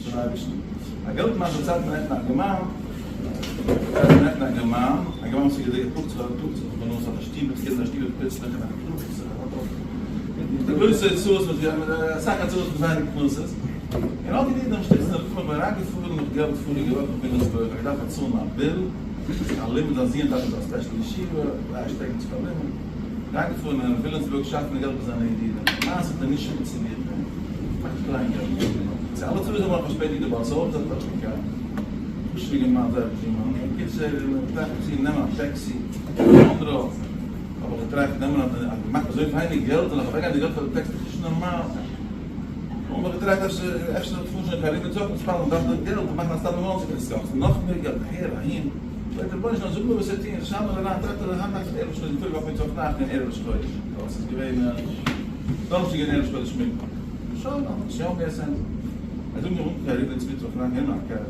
צום אייבערשטן. א געלט מאן דערציילט מיר נעכטן א אינגערמאן, דערציילט מיר נעכטן א אינגערמאן, א אינגערמאן וואס איז געדענקט פלאגט זיך פלאגט זיך מיט פרנסה, האט א שטוב מיט קינדער, א שטוב מיט פיצלעך און ער פלאגט זיך, ער האט אויך מיט גרויסע הוצאות, מיט אסאך הוצאות מיט ווייניג פרנסות, און האט געדינט דעם שטיצן, ער זאגט מיר איך בין אריינגעפארן נאך געלט פאריגע וואך אין וויליאמסבורג, איך דארף באצאלן א bill, א לימוד, זיין זון דארף אין א special ישיבה, דריי שטעקן צו פארלימוד. אריינגעפארן אין וויליאמסבורג שאפן געלט ביי זיינע ידידים, למעשה האט ער נישט שוין צו מיר געווען, מאכט קליין געלט, צו אלע צרות האבן פארשפעטיגט די באצאלט האט ער קיין חשוב'ע געמאן זייער חשוב'ע מאן, בקיצור מ'טראכט צו נעמען א טעקסי מאנרא, האב איך געטראכט נעמען א אז מ'מאכט אזוי ווייניג געלט זאל איך אוועקגיין די געלט פאר די טעקסי דאס איז נישט נארמאל, האב איך געטראכט אפשר אפשר פארן שוין קיין ריבניץ אויך מתפלל מ'דארף דאך געלט און מאכן א סתם מאנרא עס קאסט נאך מער געלט אהער אהין. זאגט דער רבונו של עולם זאג מיר וואס צו טון, שיין מיר אריין טראכט ער היינט נאכט ערב ראש חודש פאריגע וואך מיטוואך נאכט און ערב ראש חודש, ווייל עס איז געווען דאנערשטאג און ערב ראש חודש מיטוואך, שוין האט עס יא מער sense, ער זאגט מיר אנקום קיין ריבניץ מיטוואך נאכט נעם א קאר,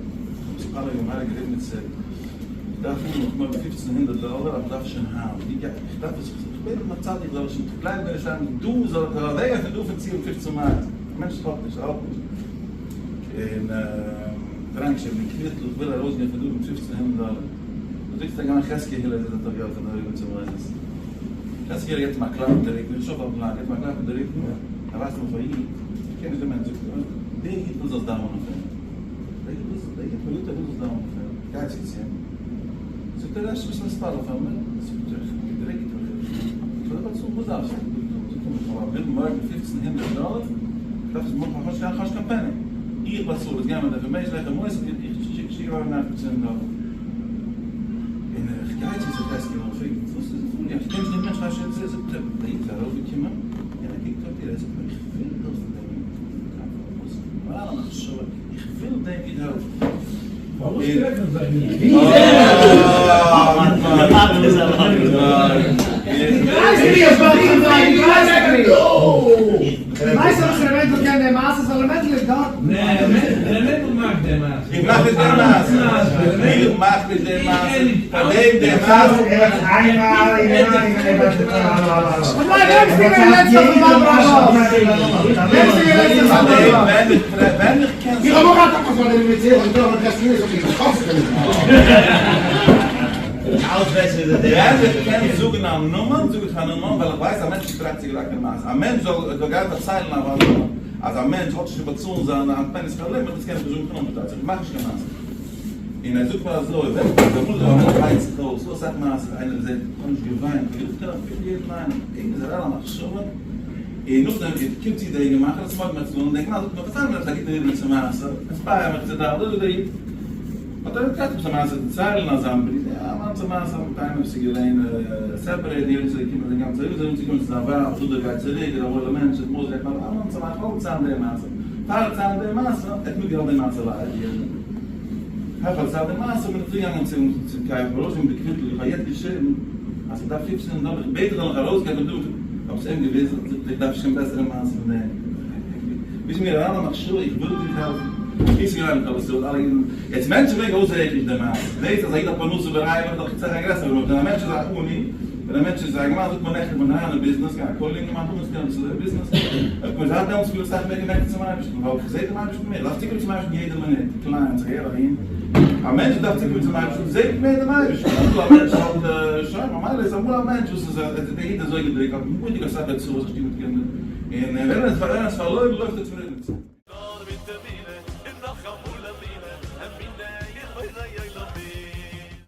מתפלל געווען הייליגע ריבניצער, איך דארף האבן נאך נאר פופצן הונדערט דאלער אבער איך דארף שוין היינט, ווי גיי איך דארף עס, איך בעט דעם צדיק זאל עס שוין גלייבן ווען ער שרייבט דא זאל איך אוועקגיין פון דא פון ציון פופצן מייל, א מענטש האט נישט ער האט נישט, און. אריינגעשריבן אין קוויטל איך וויל ארויסגיין פון דא מיט פופצן הונדערט דאלער. דו זאגסט א גאנ חזקי הלל זי זאגט דאך געלט פון די רוקן צו מוזס. חזקי הלל געבט אים א קלאפ אין די רוקן, נישט אויף א פלאן, געבט אים א קלאפ אין די רוקן, ער ווייזט אים אויף א איד, איך קען נישט דעם מענטש, זאגט ער, דער איד וויל זאלסט דאווענען פאר אים. דער איד וויל, דער איד וויל זאלסט דאווענען פאר אים. גיי צו צו אים. זאגט ער, אפשר ביסט מתפלל פאר מיר? זאגט ער, איך האב געדרוקט איך וועל באצאלן, וואס דארפסטו? זאגט ער, איך האב א bill מארגן פופצן הונדערט דאלער, איך דארף עס מארגן, איך האב נישט קיין פעני, איך באצאל עס, גיי מיט די information וועלכע מוסד, איך שיק שיק אריין דיין פופצן הונדערט דאלער. און איך גיי צו צו חזקי און פרעג אים, וואס איז פארגעגאנגען, איך קען נישט דעם מענטש, כ'ווייס נישט ווער עס איז, זאגט ער, דער איד איז ארויפגעקומען און ער קוקט אויף דיר, ער זאגט מיר, איך וויל העלפן דעם איד, וואס? אריין א מחשבה, איך וויל דעם איד העלפן. פארוואס טרעפן זיי נישט? איך מאך נישט די מעשה, איך מאך נישט די מעשה, פארדעם די מעשה. ווען איך קען ווען איך קען זאגן א נאמען זאג איך א נאמען ווייל איך ווייס א מענטש טראכט צו גלייך קיין מעשה א מענטש זאל זאל גיין פארציילן א נאמען אז א מענטש האט נישט צו באצאלן זיינע פעניס פאר לעבן דאס קען איך נישט זאגן קיין נאמען פארשטייט זיך איך מאך נישט קיין מעשה און ער זאגט מיר אזוי ווען אמאל איז א מענטש וויינט זיך אויס ס'דא אסאך מעשות איינער זעט איך האב נישט געוויינט איך קען אפילו יעדן איינעם אים איז אריין א מחשבה און נאכדעם קומט צו דער אינגערמאן, איך האב עס מארגן מצלמה, דער אינגערמאן זאגט מיר, פארצייל מיר עפעס א גוטע ריבניצער מעשה, inspire מיך צו דאווענען, אזוי זאגט דער איד, האט ער געטראכט עפעס א מעשה צו דערציילן, אז זיין ברודער, יא, א גאנצע מעשה מיט איינעם וואס איז געווען separate, און יענער איז געקומען זיין גאנצע ארום, איז אנגעקומען צו זיין ווייב, זאגט ער גיי צוריק, איז א וואוילער מענטש, איז מוז גייט מען, א גאנצע מעשה, איך וועל דערציילן די מעשה, פאר איך דערצייל די מעשה, ער האט מיטגעהאלטן די מעשה live, פאר איך דערצייל די מעשה בין איך צוגעגאנגען צום צום קייפער, ארויסגענומען די קוויטל, איך האב יעצט געשריבן אז איך דארף פופצן דאלער, איך בעט דיך זאל איך ארויסגיין פון דא, האב עס אים געוויזן, זאגט ער איך דארף שוין בעסערע מעשה פון דעם, ביז מיר אריין א מחשבה איך וויל דיך העלפן, איך זאג אריין מיט אלעס אלע אידן, יעצט מענטשן פרעגן וואס רעד איך נישט די מעשה, זעהסט אז א איד האט פרנסה ברייווע איז דאך סאך א גרעסערע ברכה, ווען א מענטש איז א עני, ווען א מענטש איז א אינגערמאן זאגט מען נעכטן איך בין אריין אין ביזנעס, גיי א כולל אינגערמאן דא און אביסל ביזנעס, איך בין זייט דעמאלטס פיל איך סאך מער connected צום אייבערשטן, ווייל איך זעה דעם אייבערשטן מער, איך דארף צוקומען צום אייבערשטן יעדע מינוט, קליינס, אהער אהין, א מענטש דארף צוקומען צום אייבערשטן זעט מער דעם אייבערשטן, אמאל א מענטש האט שוין, ממילא איז אמאל א מענטש וואס איז דער איד אזוי געדרוקט, האט מורא'דיג אסאך הוצאות, א שטוב מיט קינדער, און ווען ער איז פארלוירן לויפט ער צום רבי'ן.